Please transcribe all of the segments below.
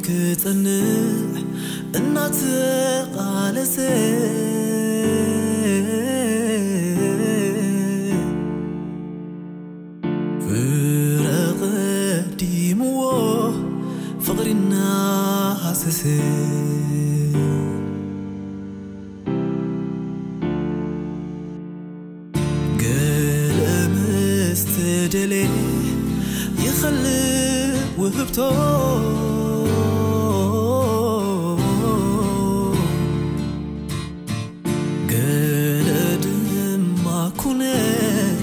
ክጸንዕ እናተቓለሰ ፍረ ቀዲምዎ ፍቕሪ እናሃሰሰ ገለ ምስ ተደልየ ይኸልእ ውህብቶ ገለ ድማ ኩነት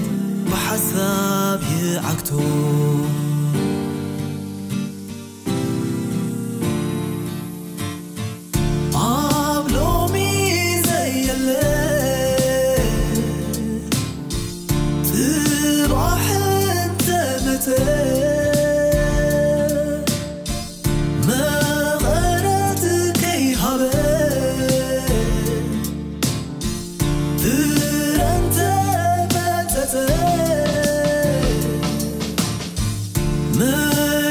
ብሓሳብ ይዓግቶ ኣብ ሎሚ ዘየለ ጽባሕ እንተመጸ መቐረት ከይሃበ ፍረ እንተመጸጸ መን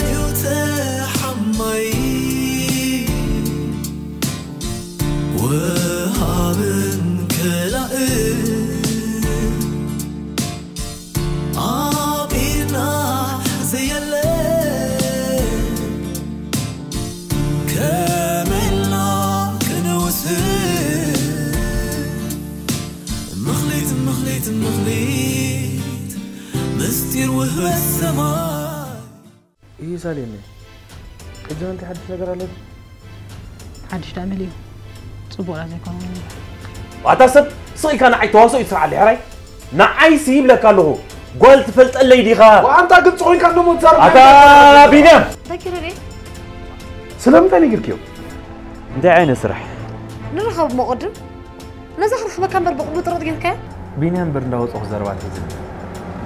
እዩ ተሓማይ ወሃብን ከላእን ኣብ ኢድና ዘየለ ከመይ ኢልና ክንውስን ምኽሊት ምኽሊት ምኽሊት ምስጢር ውህበት ሰማይ እዩ ሳሌኒ። ቅድም እንታይ ሓድሽ ነገር ኣሎ? ሓድሽ ዳኣ መሊኡ ጽቡቕ ዳ ዘይኮነ። ኣታ ሰብ ስቕ ኢልካ ንዓይ ተዋስኦ ይስራዓለይ ሕራይ። ንዓይሲ ይብለካ ኣለኹ ጓል ትፈልጠለይ ዲኻ? ኣንታ ግልፂ ኮይንካ እንደሞ ትዛረብ ኣታ ቢንያም። እንታይ ኪረዴ? ስለምንታይ ነጊርክዮ? እንታይ ዓይነት ስራሕ? ንራኸብ እሞ ቅድም ነዛ ክረኽበካ እምበር ብቕቡ ጥረጥ ጌርካዮ? ቢንያም እምበር እንዳወፅኦ ክዘረባ ትሕዝኒ።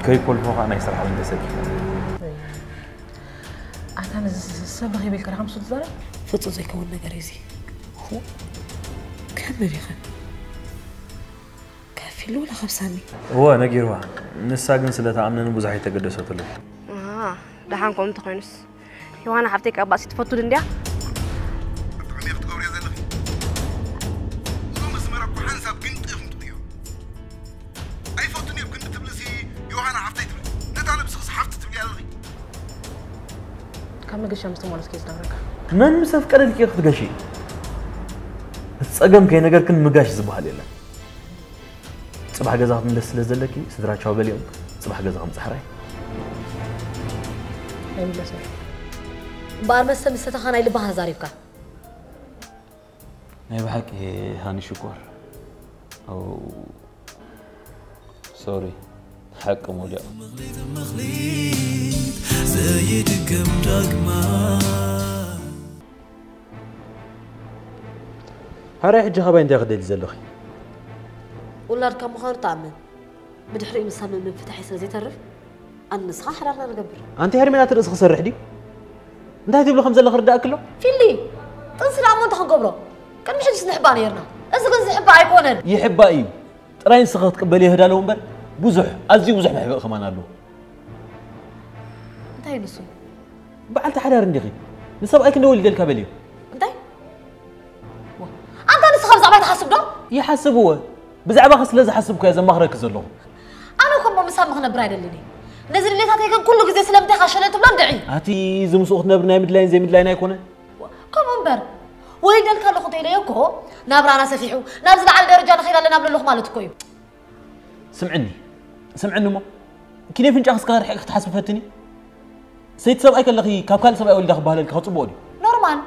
ከይኮልፎ ከዓ ናይ ስራሕ ወይን ተሰኪ ኣታ ነዚ ሰብ ረኺበ ኢልካ ዲኻ ምስኡ ትዛረብ? ፍጹም ዘይከውን ነገር እዩ እዚ። ሁ፣ ከመይ ኢኻ? ካብ ፊሉ ወላ ካብ ሳሚ? እወ፣ ነጊርዋ። ንሳ ግን ስለ ትኣምነኒ ብዙሕ ኣይተገደሰትሉን። ኣሃ፣ ደሓን ከምኡ እንተኾይኑስ። ዮሃና ሓፍተይ ካብ ባእሲ ትፈቱ ዶ እንድያ? ብጣዕሚ ክትገብርዮ ዘለኺ። እዞም ኣስመራ እኮ ሓንሳብ ግንጢ ኢኹም ትጥዮ። ኣይፈቱን እዮም ግን ትብልሲ ዮሃና ሓፍተይ ትብል። ነታ ነብስኽስ ሓፍቲ ትብልያ ኣለኺ። ካብ መገሻ ምስ ተመለስኩ እየ ዝነግረካ። መን ምስ ኣፍቀደልኪ ክትገሺ? እቲ ጸገም ከይነገርክን ምጋሽ ዝበሃል የለን። ጽባሕ ገዛ ክትምለስ ስለ ዘለኪ ስድራ ቻው በሊኦም ጽባሕ ገዛ ከምጽእ ሕራይ። ኣይምለስን። እምበኣር መስተ ምስ ሰተኻ ናይ ልብኻ ተዛሪብካ። ናይ ብሓቂ ሃኒ ሽኮር። ኦ፣ ሶሪ፣ ሓቂ ሞሊቑ። ዘይድገም ዳግማ። ሓራይ ሕጂ ካባይ እንታይ ክደሊ ዘለኺ? ውላድካ ምዃኑ ተኣመን። ብድሕሪኡ ምስ ሳሚ ምፍታሕ ስለ ዘይተርፍ፣ ኣነ ንስኻ ሓዳርና ንገብር። ኣንቲ ሄርሜላ፣ እቲ ርእሲ ክሰርሕ ድዩ? እንታይ ትብሊ ከም ዘለኺ ርዳእኪ ኣሎ? ፊሊ፣ ጥንሲ ደኣ እሞ እንታይ ክንገብሮ? ቅድሚ ሕጂስ ንሕባእ ነይርና። እዚ ግን ዝሕባእ ኣይኮነን። ይሕባእ እዩ። ጥራይ ንስኺ ክትቅበልዮ ይህዳለዉ እምበር፣ ብዙሕ፣ ኣዝዩ ብዙሕ መሕበኢ ከማን ኣሎ። እንታይ እዩ ንሱ? በዓልቲ ሓዳር እንዲኺ። ንሰብኣይኪ እንዶ ወሊደልካ በልዮ። እንታይ? ዋ፣ ኣንታ ንስኻ ብዛዕባ ትሓስብ ዶ? ይሓስብ እወ። ብዛዕባኺ ስለ ዝሓስብ እኮ እየ ዘማኽረኪ ዘለኹ። ኣነ እኮ እሞ ምሳሚ ክነብር ኣይደልን እየ። ነዚ ድሌታተይ ግን ኩሉ ግዜ ስለምንታይ ኢኻ ሸለል ትብሎ እንድዒ? ኣቲ፣ እዚ ምስኡ ክትነብሪ ናይ ምድላይን ዘይምድላይን ኣይኮነን። ከምኡ እምበር፣ ወሊደልካ ኣለኹ እንተኢለዮ እኮ ናብራና ሰፊሑ፣ ናብ ዝለዓለ ደረጃ ንኸይድ ኣለና እብለለኹ ማለት እኮ እዩ። ስምዕኒ፣ ስምዕኒ እሞ፣ ኪነ ፍንጫ ክስካ ርሒቕ ክትሓስቢ ፈትኒ። ሰይቲ ሰብኣይ ከለኺ ካብ ካልእ ሰብኣይ ወሊዳ ክበሃለልኪ ከጽብኦ ድዩ? ኖርማል፣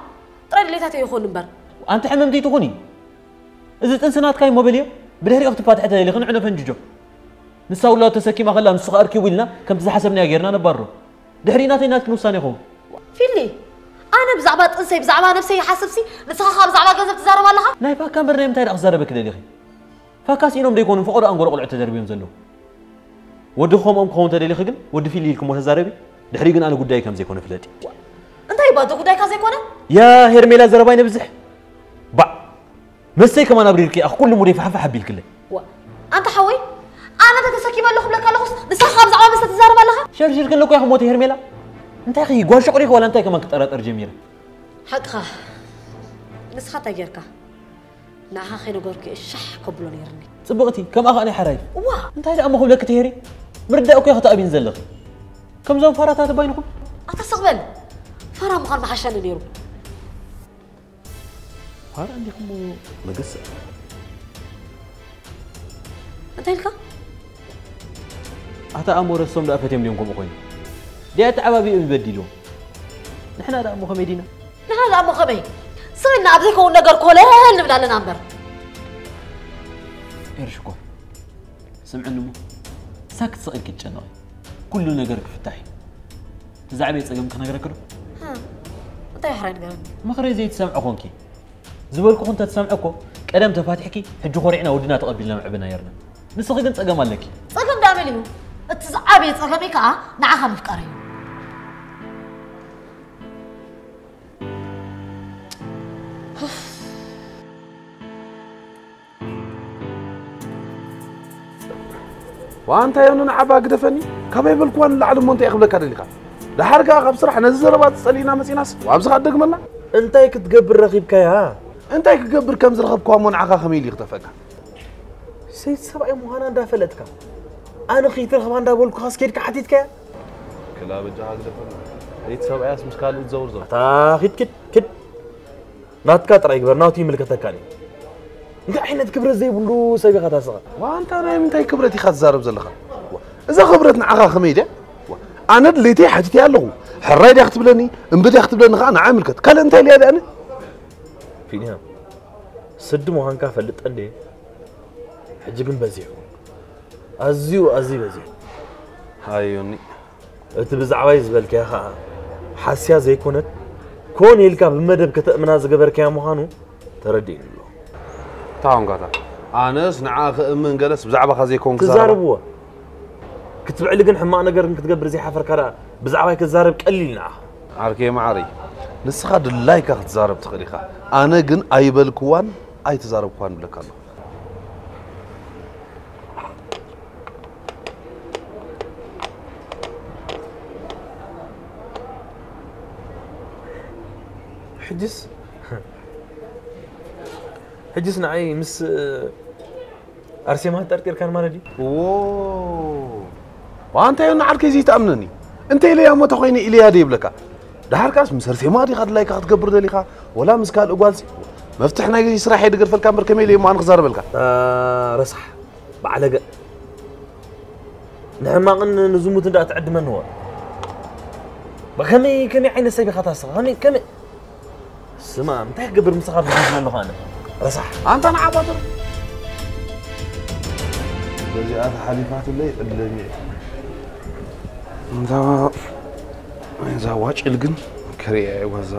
ጥራይ ድሌታተይ ይኹን እምበር። ኣንቲ ሕምምቲ ትኹኒ። እዚ ጥንሲ ናትካ እዩ እሞ በልዮ፣ ብድሕሪኡ ክትፋትሒ ተደሊኺ ንዕኖ ፈንጅጆ። ንሳ ውላዱ ተሰኪማ ከላ ንሱ ከኣ ኣርኪቡ ኢልና ከምቲ ዝሓሰብናዮ ጌርና ነባርሮ። ድሕሪ ናተይ ናትኪን ውሳኔ ይኸውን። ፊሊ፣ ኣነ ብዛዕባ ጥንሰይ፣ ብዛዕባ ነብሰይ ይሓስብሲ፣ ንስኻ ከኣ ብዛዕባ ገንዘብ ትዛረብ ኣለኻ? ናይ ፋካ እምበር ናይ ምንታይ ደኣ ክዛረበኪ ደሊኺ? ፋካ ስኢኖም ደይኮኑን ፈቐዶ ኣንጎሎ ቆልዑ ተደርብዮም ዘለዉ። ወዲ ከምኦም ክኸውን ተደሊኺ ግን ወዲ ፊሊ ኢልኪ እሞ ተዛረቢ። ድሕሪኡ ግን ኣነ ጉዳይ ከም ዘይኮነ ፍለጢ። እንታይ እዩ ባዶ ጉዳይካ ዘይኮነ? ያ ሄርሜላ ዘረባይ ነብዝሕ። ባዕ። መስተይ ከማን ኣብሪርኪ ኣኽ ኩሉ ሙደይ ፋሕፋሕ ኣቢልክለይ። ዋ፣ ኣንታ ሓወይ፣ ኣነ ተተሰኪመ ኣለኹ ብለካ ኣለኹስ፣ ንስኻ ካብ ብዛዕባ መስተ ትዛረብ ኣለኻ? ሸርሽር ከለኩ ኢኺ ሞተ ሄርሜላ። እንታይ ኺ ጓል ሸቑሪ ኺ ዋላ እንታይ ከማን ክጠራጠር ጀሚረ። ሓቅኻ። ንስኻ እንታይ ጌርካ? ንዓኻ ከይነገርኩ እሻሕ ከብሎ ነይርኒ። ጽብቕቲ፣ ከምኣ ኸኣ ናይ ሓራይ። እዋ! እንታይ ደኣ እሞ ክብለኪ ትሄሪ? ምርዳእ እኮ ኢኺ ተኣብይኒ ዘለኺ። ከምዞም ፋራታት ባይንኹም። ኣታ ስቕ በል። ፋራ ምዃን ምሓሸኒ ነይሩ። ፋራ እንዲኹም መገሰ። እንታይ ኢልካ? ኣታ ኣሞረ እሶም ደኣ ፈትዮም ድዮም ከምኡ ኮይኑ? ድያ ተዓባቢኡ በዲሉ? ንሕና ደኣ እሞ ከመይ ዲና? ንሕና ደኣ እሞ ከመይ? ስቕ ኢልና ኣብ ዘይከውን ነገር ኮለል ንብል ኣለና እምበር። ኤርሽ እኮ፣ ስምዕኒ እሞ፣ ሳክት ስቕ ኢልኪ ትጨነቒ። ኩሉ ነገር ክፍታሕ እዩ። እቲ ዝዓበየ ጸገም ክነግረኪ ዶ? ሃ፣ እንታይ ሕራይ ንገረኒ። ምኽረይ ዘይትሰምዒ ኮንኪ። ዝበልኩኹ እንተ ትሰምዒ እኮ፣ ቀደም ተፋቲሕኪ፣ ሕጂ ኮሪዕና ወድና ተቐቢልና ምዕብና ነይርና። ንስኺ ግን ጸገም ኣለኪ። ጸገም ዳኣ መን እዩ? እቲ ዝዓበየ ጸገመይ ከኣ ንዓኻ ምፍቃረይ እዩ። ዋንታ ዮኒ ንዓባ ግደፈኒ፣ ካበይ በልክዋ ንላዕሊ እሞ እንታይ ክብለካ ደሊኻ? ደሓር ከኣ ካብ ስራሕ ነዚ ዘረባ ጸሊእና መጺናስ፣ ኣብዚ ከኣ ትደግመልና? እንታይ ክትገብር ረኺብካያ? እንታይ ክገብር ከም ዝረኸብክዋ እሞ ንዓኻ ከመይ ኢሉ ክጠፍኣካ? ሰይቲ ሰብኣይ ምዃና እንዳፈለጥካ፣ ኣነ ከይትረኽባ እንዳበልኩኻስ ኬድካ ሓቲትካያ? ክላ በጃኻ ግደፈና። ሰይቲ ሰብኣያስ ምስ ካልእ ትዘውር ዘሎ። ኣታ ኪድ፣ ኪድ፣ ኪድ። ናትካ ጥራይ ግበር፣ ናቱ ይምልከተካን እዩ። እንታይ ዓይነት ክብረት ዘይብሉ ሰብ ኢኻ ታስኻ? ዋንታ ናይ ምንታይ ክብረት ኢኻ ትዛረብ ዘለኻ? ዋ፣ እዛ ክብረት ንዓኻ ከመይ ድያ? ዋ፣ ኣነ ድሌተይ ሓቲተያ ኣለኹ። ሕራይ ድያ ክትብለኒ፣ እምቢ ድያ ክትብለኒ ኸኣ ንዓ ይምልከት። ካልእ እንታይ ኢለያ ድያ ኣነ? ቢንያም፣ ስዲ ምዃንካ ፈልጠ እንዴ? ሕጂ ግን በዚሑ። ኣዝዩ፣ ኣዝዩ በዚሑ። ሃዮኒ። እቲ ብዛዕባይ ዝበልካዮ ኸኣ ሓስያ ዘይኮነት፣ ኮን ኢልካ ብመደብ ከተእምና ዝገበርካዮ ምዃኑ ተረዲእኒ ኣሎ። እንታይ ኾንካ እታ? ኣነስ ንዓ ክእምን ገለስ ብዛዕባኻ ዘይኮን ክዛረባ? ትዛረብዎ። ክትብዕሊ ግን ሕማቕ ነገር ግን ክትገብር ዘይሓፈርካ ደኣ ብዛዕባይ ክትዛረብ ቀሊል ንዓኻ። ዓርከይ መዓረይ፣ ንስኻ ድላይካ ክትዛረብ ትኽእል ኢኻ። ኣነ ግን ኣይበልክዋን ኣይተዛረብክዋን እብለካ ኣለኹ። ሕጅስ፣ ሕጅስ ንዓይ ምስ ኣርሴማ ጠርጢርካን ማለት ድዩ? ዎ፣ ዋንታ ዮኒ ዓርከይ ዘይትኣምነኒ። እንተ ኢለያ እሞ ተኾይነ ኢለያ ዶ ይብለካ? ደሓር ከኣስ ምስ ኣርሴማ ዲኻ ድላይካ ክትገብር ደሊኻ? ወላ ምስ ካልእ ጓልሲ? መፍትሕ ናይ ስራሕ እየ ድገድፈልካ እምበር ከመይ ኢለ እሞ ኣነ ክዛረበልካ? ኣታ ረሳሕ፣ ባዕለገ። ንሕማቕን ንዝሙትን ደኣ ትዕድመንዎ። ብኸመይ፣ ከመይ ዓይነት ሰብ ኢኻ ታስኻ? ከመይ፣ ከመይ? ስማ፣ እንታይ ክገብር ምሳኻ ብዝብል ኣለኹ ኣነ? ረሳሕ። ኣንታ ንዓባትር። በዚኣ ተሓሊፋትለይ ዕድለኛ እየ። እንታ፣ እዛ ዋጭል ግን ክርእያ እየ፣ ወዛ።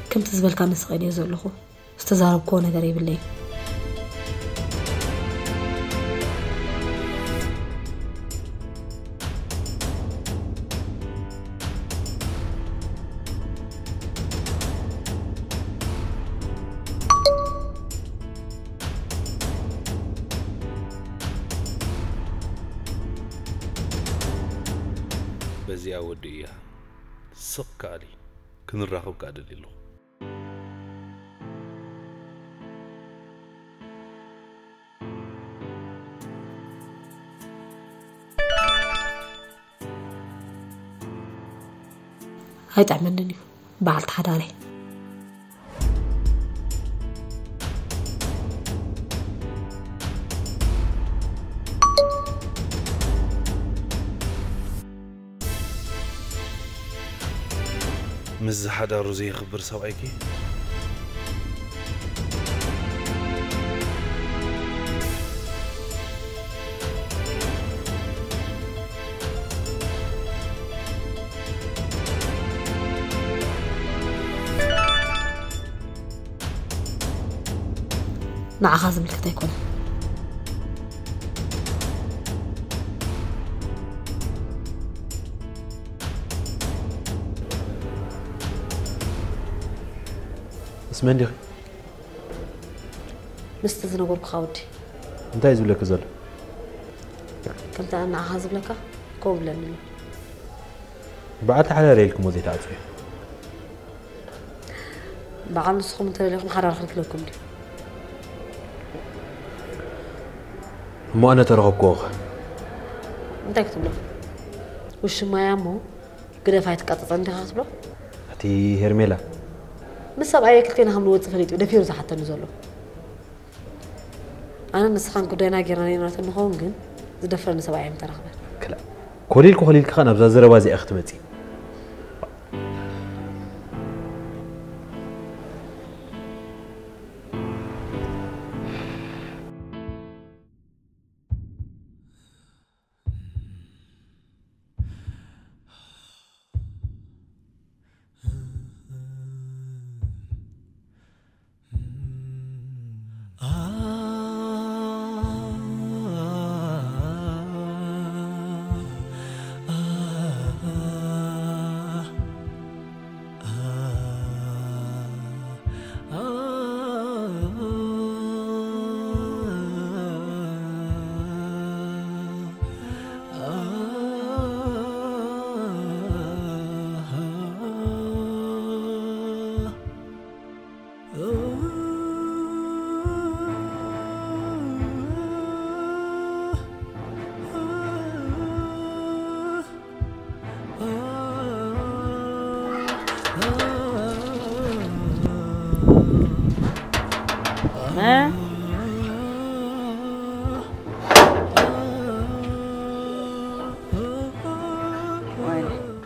ከምቲ ዝበልካ ንስቐ ድየ ዘለኹ? ዝተዛረብክዎ ነገር የብለይን። በዚኣ ወዲእያ። ስቕ ከኣሊ፣ ክንራኸብ ከኣ ደልየ ኣለኹ። ኣይጥዕመንን እዩ በዓልቲ ሓዳረይ። ምስዚ ሓዳሩ ዘየኽብር ሰብኣይኪ? ንዓኻ ዝምልከት ኣይኮነን። ምስ መን ዲኺ? ምስቲ ዝነገርኩኻ ወዲ። እንታይ እዩ ዝብለኪ ዘሎ? ከምቲ ኣነ ንዓኻ ዝብለካ ከምኡ ብለኒ ኣሎ። በዓል ተሓዳሪ ኢልክሞ ዘይትዓጽዩ። በዓል ንስኹም እንተደሊኹም ሓዳር ክልክለኩም ድዩ? እሞ ኣነ ተረኸብክዎ ኸ? እንታይ ክትብሎ? ውሽማያ እሞ ግደፋ ኣይትቃጸጸን ዲኻ ክትብሎ? እቲ ሄርሜላ ምስ ሰብኣየ ክልቴና ከም ንወጽእ ፈሊጡ ደፊሩ ዝሓተኒ ዘሎ። ኣነ ንስኻን ጉዳይና ጌርና ነይርና ተንኸውን ግን ዝደፍረኒ ሰብኣይ ኣይምተረኽበን። ክላ ኮሊልኩ ኮሊልኪ ኸ ናብዛ ዘረባ እዚኣ ክትመጺ?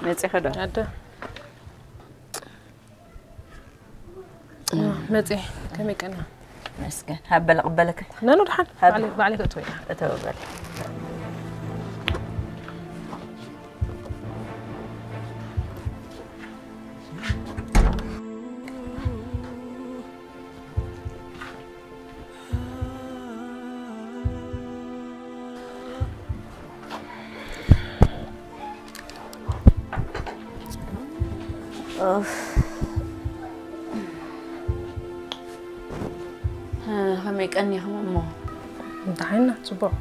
መፂኸ ዶ ኣደ መፂ ከመይ ቀና መስገን ሃበለ ቅበለከ ነኑ ድሓን ባዕለይ ባዕለይ ከእትወ እያ እተወ በል ከመይ ቀኒኹም እሞ? ደሓን ኢና፣ ጽቡቕ።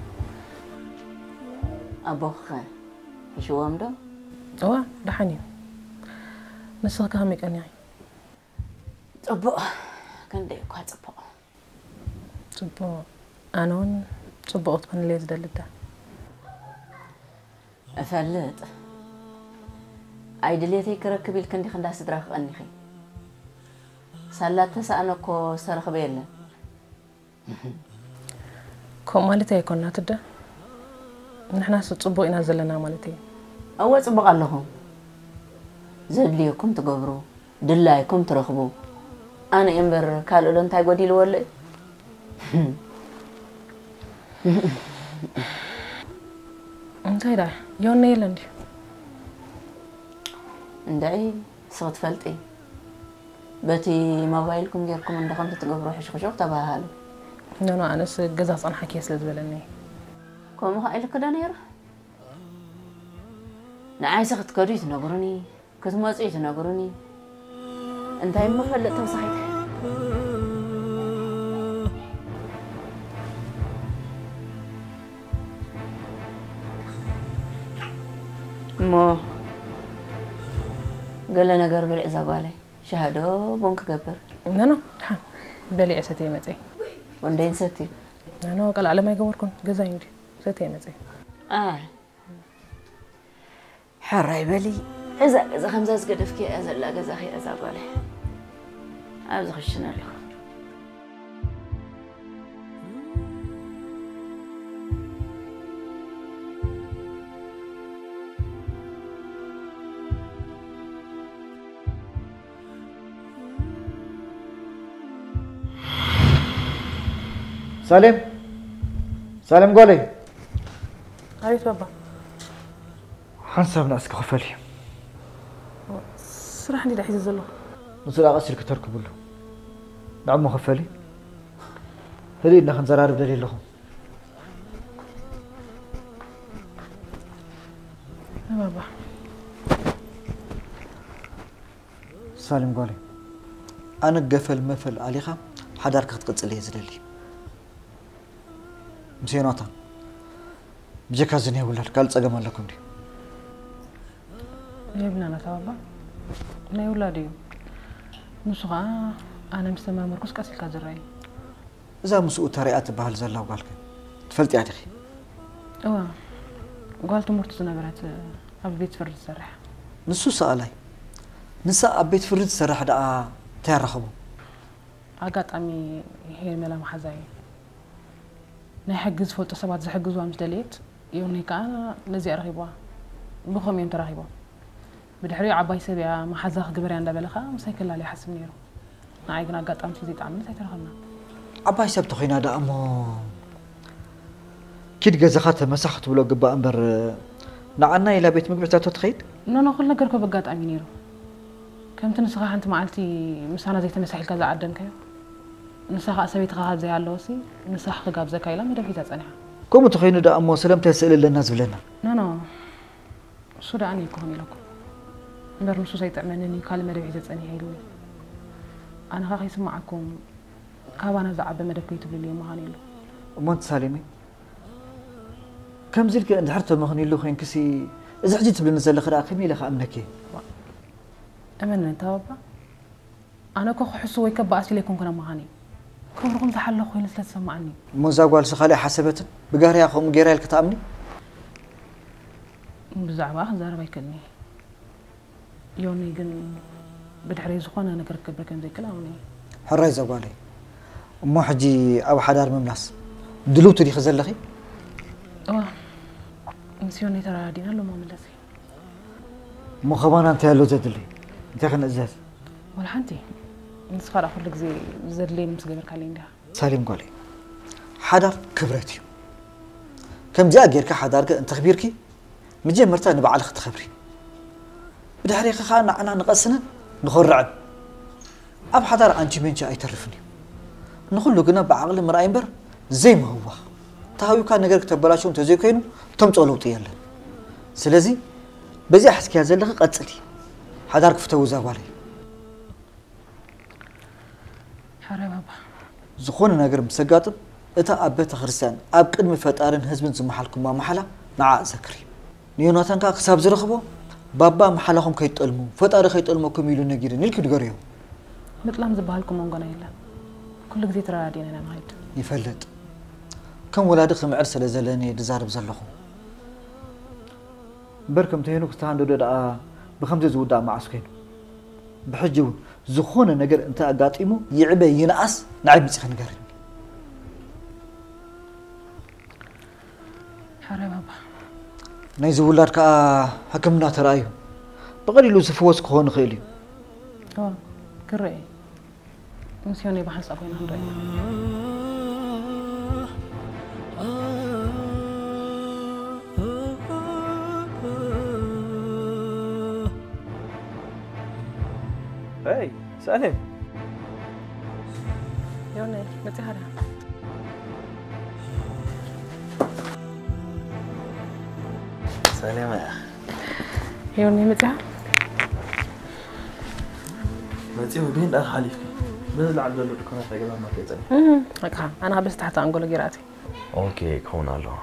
ኣቦኽኸ? ሒሽዎም ዶ? እዋ፣ ደሓን እዩ። ንስኺ ከ ከመይ ቀኒኺ? ጽቡቕ፣ ክንደይ እኳ ጽቡቕ። ጽቡቕ፣ ኣነ እውን ጽቡቕ ክትኮንለይ ዝደሊ እደ። እፈልጥ። ኣይ ድሌተይ ክረክብ ኢልኪ እንዲኺ እንዳ ስድራኺ ቀኒኺ። ሳላ እተሳእነ እኮ ዝተረኽበ የለን። ከምኡ ማለተይ ኣይኮናት እደ። ንሕናስ ጽቡቕ ኢና ዘለና ማለተይ እዩ። እወ ጽቡቕ ኣለኹም። ዘድልየኩም ትገብሩ፣ ድላይኩም ትረኽቡ። ኣነ እየ እምበር ካልእ ዶ እንታይ ጎዲልዎ ኣሎ እዩ? እንታይ ደኣ ዮና የለን ድዩ? እንድዒ ንስኺ ትፈልጢ። በቲ ሞባይልኩም ጌርኩም እንዶ ከምቲ ትገብሩ ሕሹኽሹኽ ተበሃሃሉ። ኖኖ ኣነስ ገዛ ክጸንሓኪ እየ ስለ ዝበለኒ። ከምኡ ኸዓ ኢልኪ ዶ ነይሩ? ንዓይሲ ክትከዱ እዩ ትነግሩኒ። ክትመጹ እዩ ትነግሩኒ። እንታይ እሞ ፈልጥ ተወሳኺት? እሞ ገለ ነገር ብልዕ እዛ ጓለይ። ሻሂ ዶ ቡን ክገብር? ኖኖ፣ ደሓን በሊዐ ሰትየ መጸ። ወንደይን ሰትዩ? ኖኖ፣ ቀልዓለም ኣይገበርኩን። ገዛይ እንዲ ሰትየ መጸ። ኣይ ሕራይ በሊ። እዛ ገዛ ከምዛ ዝገደፍኪ እያ ዘላ ገዛኺ እያ እዛ ጓለይ። ኣብዚ ክሽነ ኣለኹ። ሳሌም፣ ሳሌም ጓለይ። ኣቤት ባባ። ሓንሳብ ንእስኪ ክፈሊ። ስራሕ እንዲ ሒዘ ዘለኹ። ንሱ ደኣ ቀስ ኢልኪ ተርክብሉ። ንዕሞ ክፈሊ። ህድእ ኢልና ክንዘራርብ ደልየ ኣለኹ። ባባ። ሳሊም ጓለይ፣ ኣነ ገፈል መፈል ኣሊኻ ሓዳርካ ክትቅጽል እየ ዝደሊ። ምስ ዮናታን ብጀካ ዝኒሀ ውላድ ካልእ ጸገም ኣለኩም ድዩ? የብልና ናታ ባባ። ናይ ውላድ እዩ። ንሱ ኸዓ ኣነ ምስ ተመርመርኩስ ቀስ ኢልካ ዝረኣይ። እዛ ምስኡ ተሪኣ ትበሃል ዘላ ጓልከ ትፈልጥያ ዲኺ? እዋ፣ ጓል ትምህርቱ ዝነበረት ኣብ ቤት ፍርዲ ትሰርሕ። ንሱ ሰኣላይ። ንሳ ኣብ ቤት ፍርዲ ትሰርሕ ደኣ እንታይ ኣራኸቦም? ኣጋጣሚ ሄርሜላ መሓዛይ ናይ ሕጊ ዝፈልጡ ሰባት ዝሕግዝዋ ምስ ደለየት፣ ዮኒ ከዓ ነዚኣ ረኺብዋ። ብኸምኡ እዮም ተራኺቦም። ብድሕሪኡ ዓባይ ሰብ እያ፣ መሓዛ ክግበር እያ እንዳበለ ከዓ ምሳይ ክላለ ይሓስብ ነይሩ። ንዓይ ግን ኣጋጣሚ ስለዘይጠዓመት ኣይተራኸብናን። ዓባይ ሰብ ተኾይና ደኣ እሞ ኪድ ገዛኻ ተመሳኽ ክትብሎ ግባእ እምበር፣ ንዓና ኢላ ቤት ምግቢ ሒዛቶ ትኸይድ? ኖኖ፣ ኩሉ ነገር እኮ በጋጣሚ ነይሩ። ከምቲ ንስኻ ሓንቲ መዓልቲ ምሳና ዘይተመሳሒልካ ዝዓደምካዮ፣ ንሳ ኸዓ ሰበይትኻ ካብ ዘይሃለወሲ ንስኻ ክጋብዘካ ኢላ መደብ ሒዛ ጸኒሓ። ከምኡ ተኾይኑ ደኣ እሞ ስለምንታይ ስእሊ ኣለና ዝብለና? ኖኖ፣ እሱ ደኣ እኔ ክኾን ኢለኩም እምበር ንሱ ዘይጥዕመንን እዩ ካልእ መደብ ሒዘ ጸኒሐ ኢሉኒ። ኣነ ኸዓ ከይስምዓኩም ካባና ዝዓበ መደብ ከይትብልሉ እየ ምዃን ኢሉ። እሞ ኣንቲ ሳሌመይ፣ ከምዚ ኢልኪ እንድሕር ተመኽንይሉ ኮይንክሲ፣ እዚ ሕጂ ትብልኒ ዘለኺ ደኣ ከመይ ኢለ ክኣምነኪ? እመነኒ ኣንታ ባባ፣ ኣነ እኮ ክሕሱ ወይ ከባኣስ ኢለ ኣይኮንኩን ኣብ ምዃነይ። ክብርኹም ዝሓለኹ ኮይኑ ስለ ዝሰማዓኒ እዩ። እሞ እዛ ጓልሲ ካልእ ኣይሓሰበትን? ብጋህሪ እያ ከምኡ ገይራ ኢልኪ ትኣምኒ? ብዛዕባኣ ክዛረብ ኣይክእልን እየ። ዮኒ ግን ብድሕረይ ዝኾነ ነገር ክገብር ከም ዘይክእል ኣምነ እየ። ሕራይ እዛ ጓለይ። እሞ ሕጂ ኣብ ሓዳር ምምላስ ድልውቲ ዲኺ ዘለኺ? እዋ፣ ምስ ዮኒ ተረዳዲእና ሎማ ምለስ እየ። እሞ ኸባና እንታይ ኣሎ ዘድሊ? እንታይ ክንእዘዝ? ወላ ሓንቲ። ንስኻ ደኣ ኩሉ ግዜ ዘድልየኒ ምስ ገበርካለይ እንዲኻ። ሳሌም ጓለይ፣ ሓዳር ክብረት እዩ። ከምዚኣ ጌርካ ሓዳርኪ እንተኽቢርኪ፣ መጀመርታ ንባዕልኺ ትኸብሪ። ብድሕሪኺ ኸኣ ንዓና ንቐስንን ንኾርዕን። ኣብ ሓዳር ኣንቺ መንቺ ኣይተርፍን እዩ። ንኹሉ ግና ብዓቕሊ ምርኣይ እምበር ዘይምህዋኽ። ተሃዊካ ነገር ክተበላሽው እንተዘይኮይኑ፣ ተምጽኦ ለውጢ የለን። ስለዚ፣ በዚኣ ሒዝክያ ዘለኺ ቀጽሊ። ሓዳር ክፍተው እዛ ጓለይ። ሓራይ ባባ። ዝኾነ ነገር ምስ ኣጋጥም፣ እታ ኣብ ቤተ ክርስቲያን ኣብ ቅድሚ ፈጣርን ህዝብን ዝመሓልኩማ መሓላ ንዓኣ ዘክሪ። ንዮናታን ከኣ ክሳብ ዝረኽቦ፣ ባባ መሓላኹም ከይትጠልሙ፣ ፈጣሪ ከይጠልመኩም ኢሉ ነጊሩኒ ኢልኪ ንገርዮ። ምጥላም ዝበሃል እኮ መንጎና የለን። ኩሉ ግዜ ተረዳዲእና ኢና ንኸይድ። ይፈልጥ። ከም ወላዲ ክምዕድ ስለ ዘለኒ እየ ዝዛረብ ዘለኹ። እምበር ከምቲ ሄኖክ ዝተሃንደዶ ደኣ ብኸምዚ ዝውዳእ መዓስ ኮይኑ? ብሕጂ እውን ዝኾነ ነገር እንተ ኣጋጢሙ ይዕበ ይንኣስ ንዓይ መጺኺ ንገርኒ። ሓራይ ባባ። ናይዚ ውላድ ከኣ ሕክምና ተራእዩ ብቐሊሉ ዝፍወስ ክኾን ይኽእል እዩ። እወ፣ ክረአ እዩ። ምስ ዮኒ ብሓንሳእ ኮይና ክንሪኦ ኢና። ሄይ ሳሌም። ዮኒ መጺኻ ዲኻ? ሳሌም ኣያ። ዮኒ መጺኻ? መጺኡ ግን ዳር ሓሊፍኪ በዚ ላዕሊ ዘሎ ድኳናት ናይ ገዛ ማርኬት ጸኒሑ። በቃ ኣና በዚ ታሕቲ ኣንጎሎ ጌራቲ። ኦኬ ክኸውን ኣለዎ።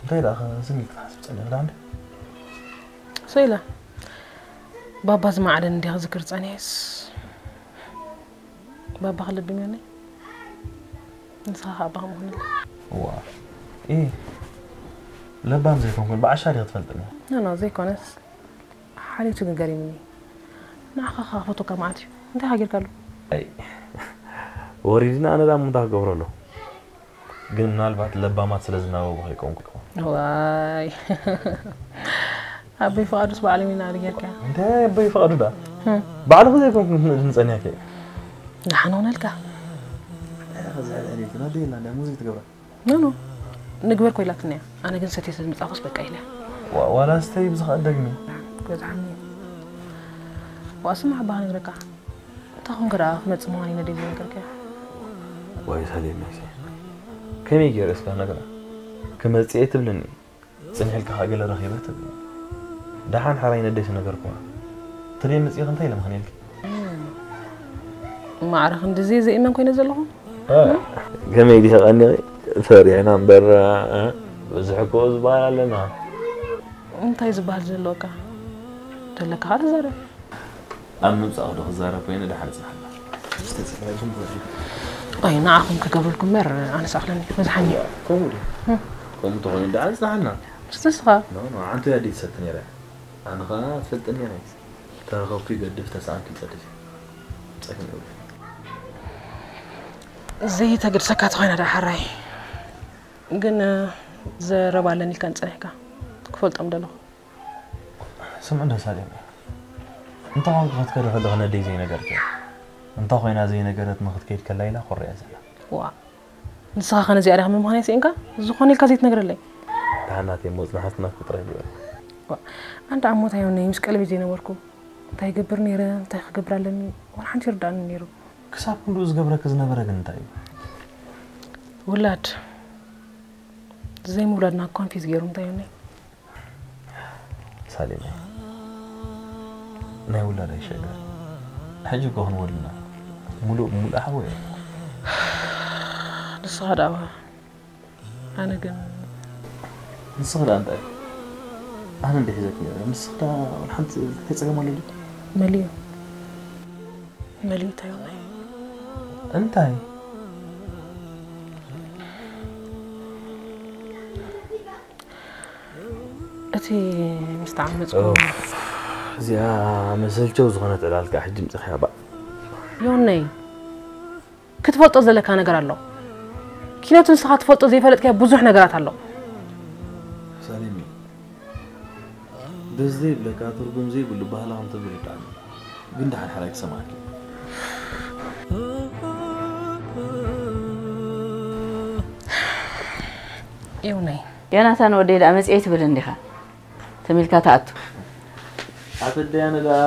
እንታይ ደኣ ዝም ኢልኪ ትሓስቢ ጸኒሕኪ ደኣ እንዴ? ሰይለ ባባ ዝመዓደኒ እንዲያ ክዝክር ጸኒሕስ ባባ ክልብም ዮኒ ንስኻ ከዓ ኣባ ከምኡ ክንብል እዋ ኢ ለባም ዘይኮንኩን ብዓሻ ዲኺ ትፈልጥኒ? ኖ ኖ ዘይኮነስ ሓሊቱ ግን ገሪምኒ። ንዓኻ ከዓ ክፈትወካ መዓት እዩ። እንታይ ሓጊርካሉ? ኣይ ወሪድና ኣነ ዳኣ ምንታ ክገብሮ ኣለኹ። ግን ምናልባት ለባማት ስለ ዝናበቡ ከይኮንኩ ይኸውን። ዋይ ኣቦይ ፍቓዱስ ባዕሎም ኢና ኣድጊርካያ። እንታይ ኣቦይ ፍቓዱ ደኣ ባዕልኹ ዘይኮንኩም ንጸንያከ። ደሓን ሆነልካ። ከዛ ኣሪክና ደይላ እንዳ ሙዚክ ትገብራ። ኖ ኖ ንግበር ኮይላትኒ እያ። ኣነ ግን ሰትየ ስለ ዝመጻኹስ በቃ ኢለ። ዋላ ስተይ ብዝኸ ደግሚ። ገዛዕኒ። ዋስማ ኣባኻ ነግረካ። እንታይ ኾንካ ደኣ ክመጽእ ምዃነይ ነደይ ዘይነገርካያ? ወይ ሳሌም ናይሲ፣ ከመይ ገይረ እስካ ነግራ? ክመጽእ እየ ትብልኒ፣ ጽኒሕልካ ከኣ ገለ ረኺበ ትብል። ደሓን ሓራይ ነደይ ተነገርኩዋ። ትደይ መጽእኺ እንታይ ኢለ ምኽንየልኪ? ማዕረ ክንድዚ ዘይእመን ኮይነ ዘለኹ? እ፣ ከመይ ዲኺ ቀኒኺ? ፈሪሕና እምበር፣ እ፣ ብዙሕ እኮ ዝበሃል ኣለና። እንታይ ዝበሃል ዘለወካ? ደለካ ኸዓ ተዛረብ። ኣብ ምምጻእ ዶ ክዛረብ ኮይነ ደሓን ጽናሕና። ኣይ ንዓኹም ክገብረልኩም እምበር ኣነስ ኣኽለኒ በዝሓኒ። ከምኡ ድዩ? ከምኡ እንተኾይኑ ደሓን ጽናሕና። እስቲ ንስኻ? ኖ፣ ኖ፣ ዓንቱ እያ ድዩ ትሰቲ ነይረ? ኣነ ኸኣ ፈልጥን ነይረ። ተረኸብኩ ይገድፍ፣ ተሳእንኩ ይጸድፍ። ጸግም ይብሉ። ዘይተገድሰካ ተኾይና ደኣ ሓራይ። ግን ዘረባ ኣለኒ ኢልካ ንጸኒሕካ። ክፈልጦም ደለኹ። ስምዑ እንዶ ሳሌም፣ እንታይ ኮንኪ ክትከዲ ከለኺ ነደይ ዘይነገርኪ? እንታይ ኮይና ዘይነገረትኒ ክትከይድ ከላ ኢላ ኮርያ ዘላ። ዋ፣ ንስኻ ከ ነዚኣ ዲኻ ምምኻነይ ስኢንካ? ዝኾነ ኢልካ ዘይትነግረለይ? ደሓን ናተይ እሞ ጽናሕቲ ናትኪ ጥራይ ግበሪ። ዋ፣ ኣንታ ኣሞታይ ዮኒ ምስ ቀለቤት ዘይነበርኩ እንታይ ይገብር ነይረ፣ እንታይ ክገብር ኣለኒ፣ ዋላ ሓንቲ ይርዳእኒ ነይሩ። ክሳብ ክንድኡ ዝገብረኪ ዝነበረ ግን እንታይ እዩ? ውላድ። ዘይምውላድና ኮንፊዝ ገይሩ እንታይ ዮኒ? ሳሌመይ፣ ናይ ውላድ ኣይሸገር። ሕጂ እኮ ክንወልና ሙሉእ ብሙሉእ ሓወይ እየ። ንስኻ ደኣ ኣነ ግን ንስኺ ደኣ እንታይ? ኣነ እንደ ሒዘኪ ነይረ። ንስኺ ደኣ ወላ ሓንቲ እንታይ ጸገም ኣሎ ድዩ? መሊኡ። መሊኡ እንታይ ዮኒ? እንታይ? እቲ ምስ ተዓመጽኩ ኡፍ፣ እዚኣ መሰልቸው ዝኾነት ዕላል ከኣ ሕጂ ምጽእኽያ ባእ። ዮነይ፣ ክትፈልጦ ዘለካ ነገር ኣሎ። ኪነቱ ንስኻ ትፈልጦ ዘይፈለጥካዮ ብዙሕ ነገራት ኣሎ። ሳሌሚ፣ ደስ ዘይብለካ ትርጉም ዘይብሉ ባህላ ከም ተብሉ ይጣዕም። ግን ደሓን ሓራይ ክሰማዓኪ። ዮነይ። ዮናታን ወደይ ደኣ መጽኤ ትብል እንዲኻ? ተሚልካ ትኣቱ። ኣተ ደያነ ደኣ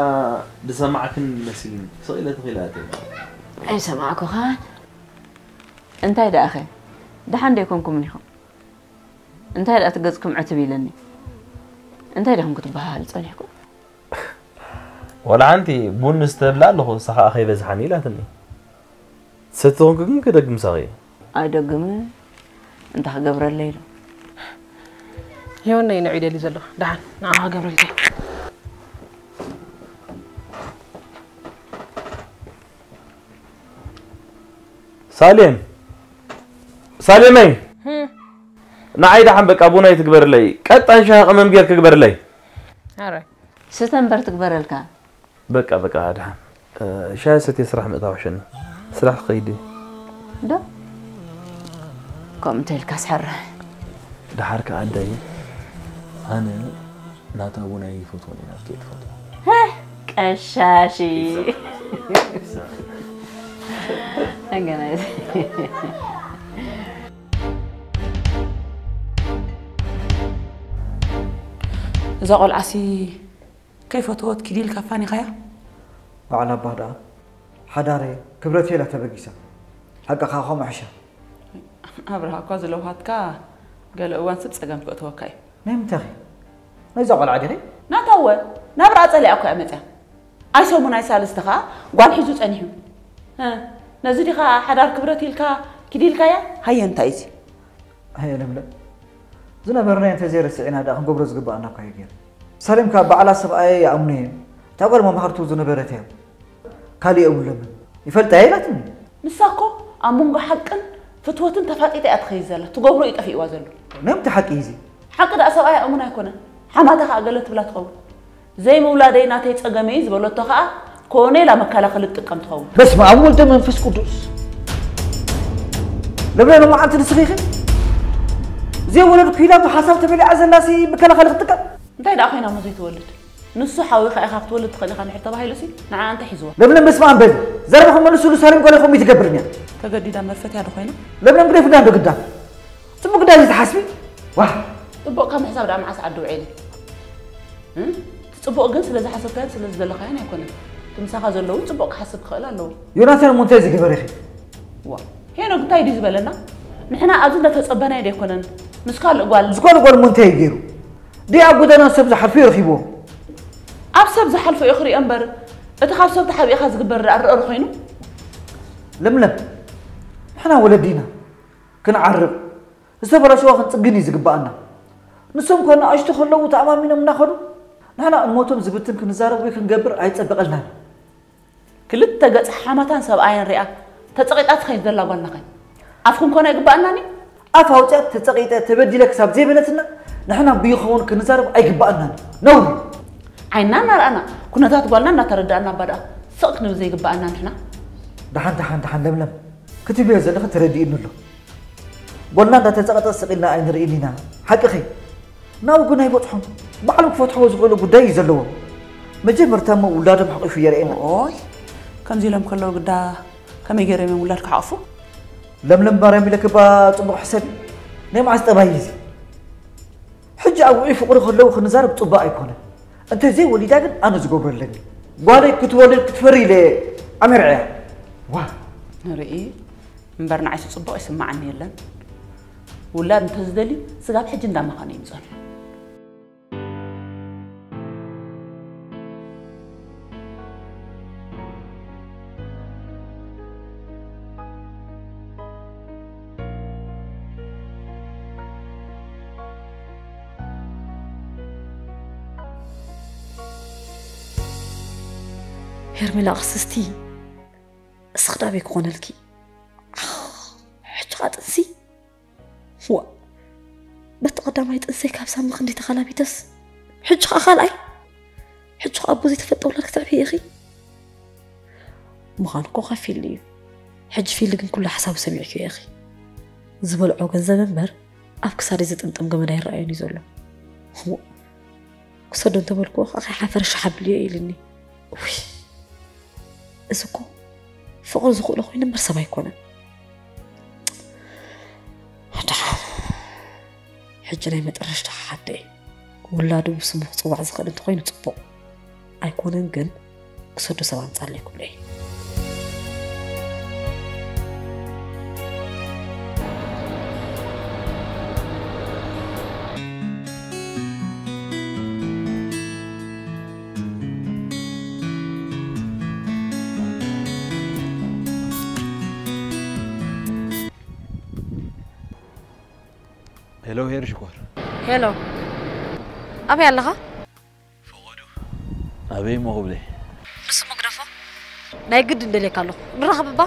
ዝሰማዕክን መሲልኒ። ስቕ ኢለ ተኺለ ኣትየ። ኣይሰማዕኩኻን። እንታይ ደኣኸ? ደሓን ዶ ኣይኮንኩምን ኢኹም? እንታይ ደኣ እቲ ገጽኩም ዕትብ ኢለኒ? እንታይ ዲኹም ክትበሃሃሉ ጸኒሕኩም? ወላ ሓንቲ ቡን ንስተ እብላ ኣለኹ፣ ንሳ ኸኣ ከይበዝሓኒ ኢላትኒ። ትሰቲ ተኾንኪ ግን ክደግም ምሳኺ እየ። ኣይደግምን፣ እንታይ ክገብረለይ ኢሉ። ዮነይ ንዑ ይደሊ ዘሎ፣ ደሓን ንዓኻ ክገብረልካ እየ። ሳሌም! ሳሌመይ! ህም። ንዓይ ደሓን በቃ ቡን ኣይትግበርለይ። ቀጣን ሻሂ ቀመም ጌርኪ ግበርለይ። ኣረ። ስተ እምበር ትግበረልካ። በቃ፣ በቃ፣ ደሓን። እ፣ ሻሂ ሰትየ ስራሕ ምእታው ሕሸኒ። ስራሕ ክኸይድ እየ። ዶ? ከምኡ እንተ ኢልካስ ሕራይ። ደሓር ከኣ ኣደይ፣ ኣነ ናታ እውን ኣይፈትዎን እየ፣ ናትኪ እየ ትፈትዎ። ሄ፣ ቀሻሺ። ኣገናይ። እዛ ቆልዓሲ ከይፈተወት ኪድ ኢልካ ኣፋኒኻያ? በዓል ኣባ ደኣ ሓዳረይ ክብረተይ ኢላ ተበጊሳ። ሓቅኻ ከምኡ ሕሻ። ኣብርሃ እኳ ዝለውሃትካ ገለ እዋን ስብ ጸገም ከእትወካ እዩ። ናይ ምንታኺ? ናይዛ ቆልዓ ዲኺ? ናታ እወ፣ ናብራ ጸሊኣ እኮ እያ መጽያ። ኣይ ሰሙን ኣይ ሳልስቲ ኸኣ ጓል ሒዙ ጸኒሑ። እ፣ ነዚ ዲኻ ሓዳር ክብረት ኢልካ ኪድ ኢልካያ? ሃየ እንታይ እዚ? ኣየ ለምለም፣ ዝነበርናዮ እንተዘይረሲዕና ደኣ ክንገብሮ ዝግብኣና እኳ እዩ ገይሩ። ሳሌም ከኣ ባዕላ ሰብኣየይ ይኣምኖ እየ፣ እታ ጓል መማኽርቱ ዝነበረት እያ፣ ካልእ የብሎምን፣ ይፈልጣ እየ ኢላትኒ። ንሳ እኮ ኣብ መንጎ ሓቅን ፍትወትን ተፋጢጣ እያ ትኸይድ ዘላ፣ ትገብሮ እዩ ጠፊእዋ ዘሎ። ናይ ምንታይ ሓቂ እዩ እዚ? ሓቂ ደኣ ሰብኣያ እሙን ኣይኮነን፣ ሓማታ ከኣ ገለ ትብላ ትኸውን። ዘይምውላደይ ናተይ ጸገመይ ዝበለቶ ከኣ ኮነ ኢላ መከላኸሊ ትጥቀም ትኸውን። በስመ ኣብ ወልደ መንፈስ ቅዱስ። ለምለም መዓልቲ ንስኺ ኢኺ ዘይወለድኩ ኢላ ብሓሳብ ተበሊዓ ዘላሲ መከላኸሊ ክትጥቀም? እንታይ ደኣ ኮይና እሞ ዘይትወልድ? ንሱ ሓዊኻ ኢኻ ክትወልድ ትኽእል ኢኻ እንድሕር ተባሂሉሲ ንዓኣ እንታይ ሒዝዋ? ለምለም በስመ ኣብ በሊ። ዘረባኹም መልሱሉ፣ ሳሌም ጓለይ ከምኡ ትገብርን እያ። ተገዲዳ መርፈት እያ ዶ ኮይና? ለምለም ግደፊ እንዳ እንዶ ግዳፍ። ጽቡቕ ግዳፍ እዩ ትሓስቢ? ዋህ! ጽቡቕካ ምሕሳብ ደኣ መዓስ ዓዲ ውዒለ? እም? እቲ ጽቡቕ ግን ስለ ዝሓሰብካዮን ስለ ዝደለኻዮን ኣይኮነን። እቲ ምሳኻ ዘሎ እውን ጽቡቕ ክሓስብ ክኽእል ኣለዎ። ዮናታን እሞ እንታይ ዝገበረ ኢኺ? ዋ፣ ሄኖክ እንታይ ድዩ ዝበለና? ንሕና ኣብዚ እንዳተጸበናዮ ዶ ኣይኮነን? ምስ ካልእ ጓል። ምስ ካልእ ጓል እሞ እንታይ እዩ ገይሩ? ድኣ ኣብ ጎደና ሰብ ዝሓልፉ እዩ ረኺብዎ። ኣብ ሰብ ዝሓልፉ እዩ ክሪኦ እምበር፣ እቲ ካብ ሰብ ተሓቢእካ ዝግበር ደኣ ርኦር ኮይኑ? ለምለም፣ ንሕና ወለዲ ኢና። ክንዓርቕ፣ ዝተበላሸዋ ክንጽግን እዩ ዝግብኣና። ንሶም እኮ ንኣሽቱ ከለዉ ተኣማሚኖም እናኸዱ፣ ንሕና እሞቶም ዝብትን ክንዛረብ ወይ ክንገብር ኣይጸበቐልናን። ክልተ ገጽ ሓማታን ሰብኣያን ሪኣ ተጸቒጣ ትኸይድ ዘላ ጓልናኸ ኣፍ ክንኮና ይግብኣናኒ? ኣፍ ኣውፅያ ተጸቒጠ ተበዲለ ክሳብ ዘይበለትና ንሕና ብይኸውን ክንዛረብ ኣይግብኣናን። ነውሪ። ዓይንና እናረኣና ኩነታት ጓልና እናተረዳእና እባ ደኣ ስቕ ክንብል ዘይግብኣና ንሕና? ደሓን ደሓን ደሓን ለምለም ክትብዮ ዘለኺ ተረዲእኒ ኣሎ። ጓልና እንዳተጸቐጠ ስቕ ኢልና ኣይንርእይን ኢና። ሓቅኺ። ናብኡ ግን ኣይበጽሑን። ባዕሎም ክፈትሕዎ ዝኽእሉ ጉዳይ እዩ ዘለዎም። መጀመርታ እሞ ውላዶም ሓቒፉ የርእየና። ኦይ፣ ከምዚ ኢሎም ከለዉ ግዳ ከመይ ገይሮም እዮም ውላድ ክሓቕፉ? ለምለም ማርያም ኢለኪ እባ ጽቡቕ ሕሰቢ። ናይ መዓስ ጠባይ እዩ እዚ? ሕጂ ኣብ ውዑይ ፍቕሪ ከለዉ ክንዛረብ ጽቡቕ ኣይኮነን። እንተ ዘይወሊዳ ግን ኣነ ዝገብሮ ኣለኒ። ጓለይ ክትወልድ ክትፈሪ ኢለ ኣሚርዐያ። ዋ። ንርኢ እምበር ንዓይሲ ጽቡቕ ይስምዓኒ የለን። ውላድ እንተዝደልዩ ስጋብ ሕጂ እንዳመኸነ ይምጸሉ። ሄርሜላ ቅስስቲ፣ እስኺ ዳበይ ክኾነልኪ? ሕጂ ኸኣ ጥንሲ? ዋ፣ በቲ ቀዳማይ ጥንሰይ ካብ ሳሚ ክንደይ ተኸላቢተስ፣ ሕጂ ኸኣ ካልኣይ። ሕጂ ኸኣ ኣቦ ዘይተፈልጠ ውላድ ክትዕብዪ ኢኺ። ምዃኑ እኮ ካብ ፊሊ እዩ። ሕጂ ፊሊ ግን ኩሉ ሓሳቡ ሰሚዕክዮ ኢኺ። ዝበልዖ ገንዘብ እምበር ኣብ ክሳደይ ዝጥምጠም ገመድ ኣይረኣዮን እዩ ዘሎ። ዋ፣ ክሰዶ እንተበልክዎ ኸዓ ከይሓፈረ ሻሕ ኣብልዮ ኢልኒ። ውይ፣ እዚ እኮ ፍቕሪ ዝኽእሎ ኮይኑ እምበር ሰብ ኣይኮነን። ደሓን፣ ሕጂ ናይ መጠረሽታ ክሓቶ እየ። ውላዱ ብስሙ ክጽዋዕ ዝኽእል እንተኾይኑ ጽቡቕ፣ ኣይኮነን ግን ክሰዶ ሰብ ኣምጻለይ ክብሎ እየ። ሄሎ ሄር ሽኮር። ሄሎ፣ ኣበይ ኣለኻ? ኣበይ እሞ ክብለይ? ንሱ መግደፎ ናይ ግድን ደልየካ ኣለኹ። ንራኸብ እባ።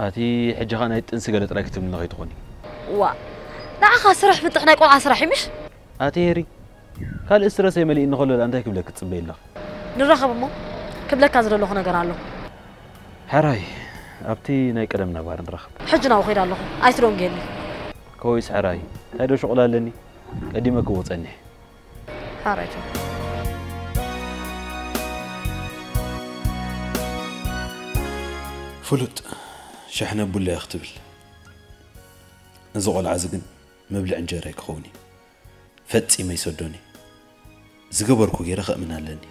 ኣቲ ሕጂ ኸኣ ናይ ጥንሲ ገለ ጥራይ ክትብልኒ ከይትኾኒ። ዋ፣ ንዓኻ ስራሕ ፍትሕ ናይ ቆልዓ ስራሕ እዩ ምሽ? ኣቲ ሄሪ፣ ካልእ ስትረሰይ መሊእኒ ከሎ ደኣ እንታይ ክብለኪ ትጽበዪ ኣለኺ? ንራኸብ እሞ ክብለካ ዝደለኹ ነገር ኣሎ። ሕራይ፣ ኣብቲ ናይ ቀደም ናባር ንራኸብ። ሕጂ ናብኡ ከይደ ኣለኹ። ኣይትደንጉየኒ። ከወይስ ሕራይ፣ እንታይ ዶ ሸቑላ ኣለኒ? ቀዲመ ክወ ጸኒሐ። ሓራይቶ። ፍሉጥ፣ ሸሕነ ቡላ እያ ክትብል። እዚ ቆልዓ እዚ ግን መብልዒ እንጀራይ ክኸውን እዩ። ፈጺመ ይሰዶን እዩ። ዝገበርኩ ገይረ ከእምን ኣለኒ።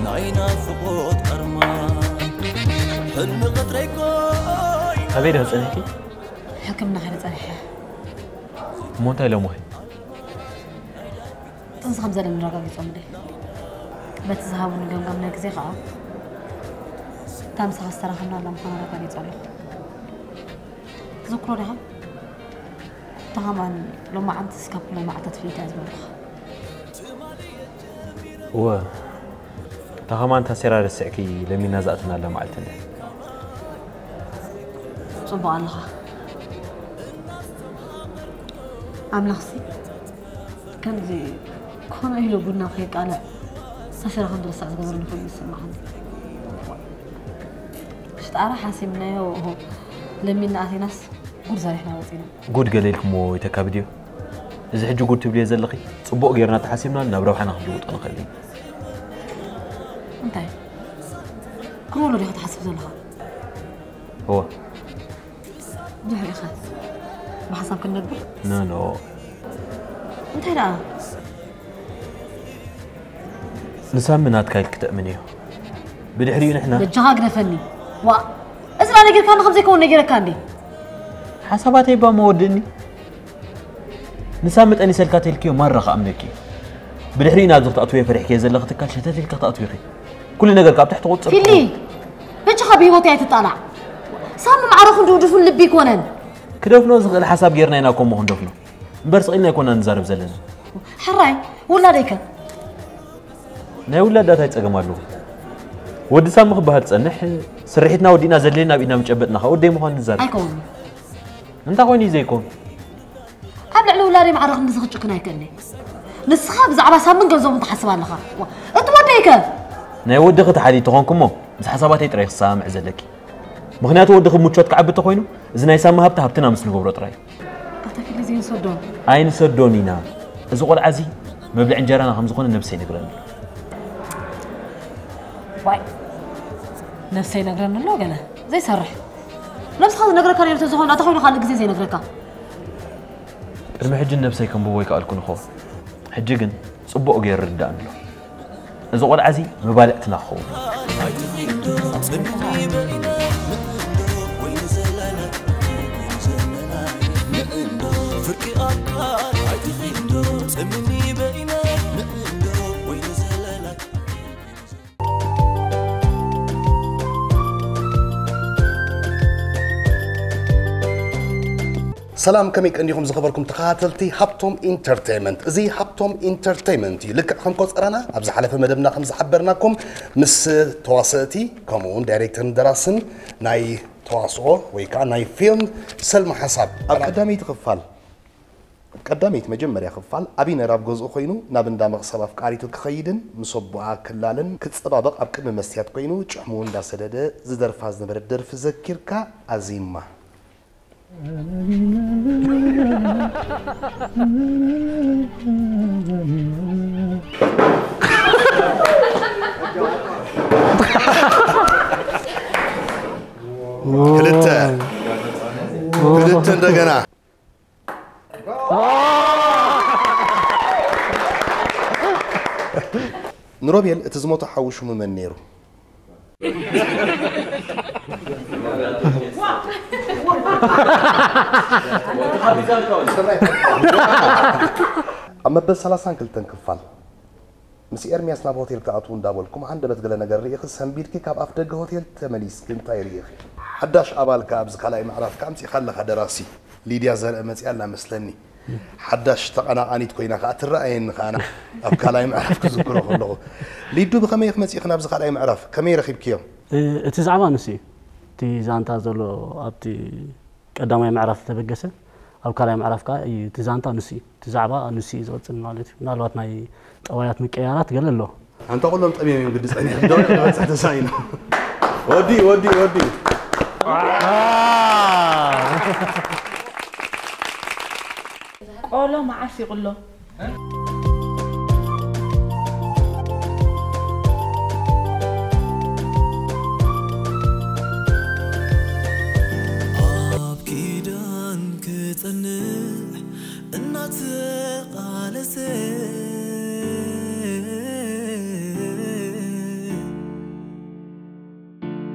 ናይ ናፍቖት ኣርማ ሕልሚ ቀትረይ ኮይ ኣበይ ዶ ጸኒሕኪ? ሕክምና ከይደ ጸኒሐ። እሞ እንታይ ኢሎምኺ? ጥንሲ ከም ዘለኒ ኣረጋጊጾምለይ። በቲ ዝሃቡኒ ገምጋም ናይ ግዜ ከኣ እታ ምሳኻ ዝተራኸብናላ ምዃና ኣረጋጊጸ ኣለኹ። ትዝክሮ ዲኻ? እታ ኸማን ሎማዓንቲ እስካብ ኩለን መዓልታት ፍልይቲ እያ ዝበልኩኻ። እወ፣ እታ ኸማን እታ ሴራ ረሲዕኪ ለሚና ዝኣተናላ መዓልቲ እንድያ። ጽቡቕ ኣለኻ። ኣምላኽሲ ከምዚ ኮነ ኢሉ ቡና ከይቃልዕ እታ ሴራ ከም ዝረሳዕ ዝገበረኒ ኮይኑ ይስምዓኒ። ሽጣራ ሓሲምናዮ ለሚና ኣቲናስ ጉድ ሰሪሕና ወፂና። ጉድ ገለ ኢልክሞ ይተካብድዮ። እዚ ሕጂ ጉድ ትብልዮ ዘለኺ፣ ፅቡቕ ጌርና ተሓሲብና ናብ ረብሓና ክንልውጦ ንኽእል ኢና። እንታይ? ክንወሎ ዲኻ ትሓስብ ዘለኻ? እወ። ድሕሪኸ ብሓሳብ ክንነብር? ኖ፣ ኖ። እንታይ ደኣ? ንሳሚ ናትካ ኢልክ ተእምንዮ። ብድሕሪኡ ንሕና በጃኻ ግደፈኒ። ዋ፣ እዚ ዳ ነጊርካኒ ከም ዘይከውን ነጊረካ እንዴ? ሓሳባተይ እባ መወድእኒ። ንሳሚ ጠኒሰልካ ተልክዮ ማራ ክኣምነኪ። ብድሕሪኡ ናብዚ ክትኣትውዮ ፈሪሕክዮ ዘለኺ ትካል ሸተት ኢልካ ክትኣትዊ ኢኺ። ኩሉ ነገር ካብ ትሕቲ ቁፅፅር ፊሊ፣ በጃኻ ብህይወተይ ኣይትጣላዕ። ሳሚ ማዕረ ክንድኡ ድፉን ልቢ ኣይኮነን። ክደፍኖ ዝኽእል ሓሳብ ጌርና ኢና ኮሞ ክንደፍኖ። እምበር ስቕ ኢልና ኣይኮና ንዛረብ ዘለና። ሕራይ፣ ውላደይከ? ናይ ውላድ ዳታይ ጸገም ኣለዎ? ወዲ ሳሚ ክበሃል ጸንሕ፣ ስርሒትና ወዲእና ዘድልየና ኣብ ኢድና ምጨበጥና ኸኣ ወደይ ምዃኑ ንዛረብ። ኣይከውን'ዩ። እንታይ ኮይኑ እዩ ዘይኮን? ኣብ ልዕሊ ውላደይ ማዕረ ክንድዚ ክጭክን ኣይክእልን እየ። ንስኻ ብዛዕባ ሳምን ገንዘቡን ትሓስብ ኣለኻ። ዋ፣ እቲ ወደይከ? ናይ ወድኺ ተሓልዩ ተኾንኩሞ፣ ምስ ሓሳባተይ ጥራይ ክሰማማዕ ዘለኪ። ምኽንያቱ ወድኺ ምቾት ክዓቢ እንተኾይኑ፣ እዚ ናይ ሳሚ ሃብቲ ሃብትና ምስ ንገብሮ ጥራይ። ኣታ ፊሊ ዘይንሰዶን። ኣይንሰዶን ኢና። እዚ ቆልዓ እዚ መብልዒ እንጀራና ከም ዝኾነ ነብሰይ ይነግረኒ ኣሎ። ዋይ፣ ነብሰይ ይነግረኒ ኣሎ ገለ ዘይሰርሕ። ነብስኻ ዝነግረካ ነይሩ ተዝኾን፣ ኣታ ኮይኑ ካልእ ግዜ ዘይነግረካ። ቅድሚ ሕጂ ነብሰይ ከንብቦ ኣይከኣልኩን እኾ። ሕጂ ግን ጽቡቕ ገይሩ ይርድኣኒ ኣሎ። እዚ ቆልዓ እዚ መባልዕትና ክኸውን። ሰላም፣ ከመይ ቀኒኹም ዝኸበርኩም ተኸታተልቲ ሃብቶም ኢንተርቴይመንት? እዚ ሃብቶም ኢንተርቴይመንት እዩ። ልክዕ ከም ቆጸራና ኣብ ዝሓለፈ መደብና ከም ዝሓበርናኩም ምስ ተዋሰእቲ ከምኡ እውን ዳይሬክተርን ደራስን ናይ ተዋስኦ ወይ ከዓ ናይ ፊልም ሰልማ ሓሳብ ኣብ ቀዳመይቲ ክፋል ቀዳመይቲ መጀመርያ ክፋል ኣቢነር ኣብ ገዝኡ ኮይኑ ናብ እንዳ መኽሰብ ኣፍቃሪቱ ክኸይድን ምስ ኣቦኣ ክላለን ክጸባበቕ ኣብ ቅድሚ መስትያት ኮይኑ ጭሕሙ እንዳሰደደ ዝደርፋ ዝነበረት ደርፊ ዘኪርካ ኣዚማ። ክልተ ክልተ እንደገና። ንሮቤል እቲ ዝሞተ ሓዉ ሽሙ መን ነይሩ? ኣብ መበል ሰላሳን ክልተን ክፋል ምስ ኤርምያስ ናብ ሆቴል ክትኣትዉ እንዳበልኩም ሃንደበት ገለ ነገር ርኢኺ ሰንቢድኪ ካብ ኣፍ ደገ ሆቴል ተመሊስኪ እንታይ ርኢኺ? ሓዳሽ ኣባል ከኣ ኣብዚ ካልኣይ ምዕራፍ ከኣ ኣምጺእካ ኣለኻ ደራሲ። ሊድያ ዘርአ መጺኣ ኣላ መስለኒ። ሓዳሽ ተቐናቓኒት ኮይና ከኣ ትረኣየኒ ከኣ ኣብ ካልኣይ ምዕራፍ ክዝክሮ ከለኹ። ሊዱ ብኸመይ ኢኺ መጺእኺ ናብዚ ካልኣይ ምዕራፍ? ከመይ ረኺብክዮ? እ፣ እቲ ዛዕባ ንሱ እዩ። እቲ ዛንታ ዘሎ ኣብቲ ቀዳማይ ምዕራፍ ዝተበገሰ ኣብ ካልኣይ ምዕራፍ ከኣ እዩ እቲ ዛንታ ንሱ እዩ። እቲ ዛዕባ ንሱ እዩ ዝቕጽል ማለት እዩ። ምናልባት ናይ ጠባያት ምቅያራት ገለ ኣሎ። ኣንታ ኩሎም ጠምዮም እዮም ግዲ ጸኒሑ። ደው ክበጽሕ ተሳኢኑ። ወዲ፣ ወዲ፣ ወዲ። ቆሎ መዓስ ይቕሎ? ኣብ ኪዳን ክጸንዕ እናተቓለሰ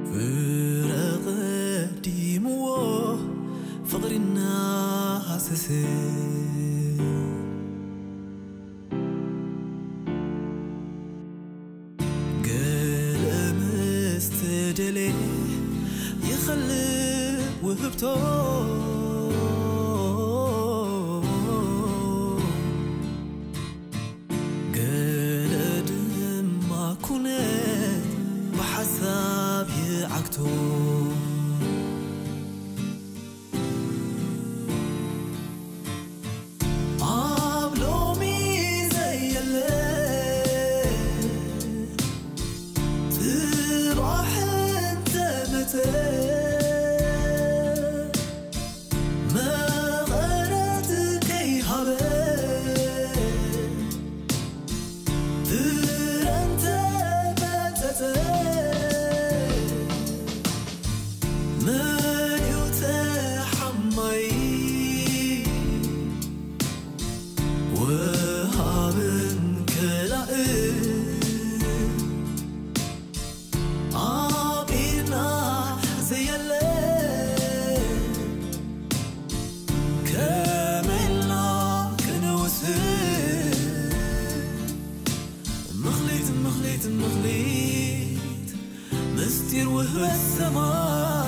ፍረ ቀዲምዎ ፍቕሪ እናሃሰሰ ገለ ምስ ተደልየ ይኸልእ ውህብቶ ገለ ድማ ኩነት ብሓሳብ ይዓግቶ። ኣብ ሎሚ ዘየለ ጽባሕ እንተመጸ ምስጢር ውህበት ሰማይ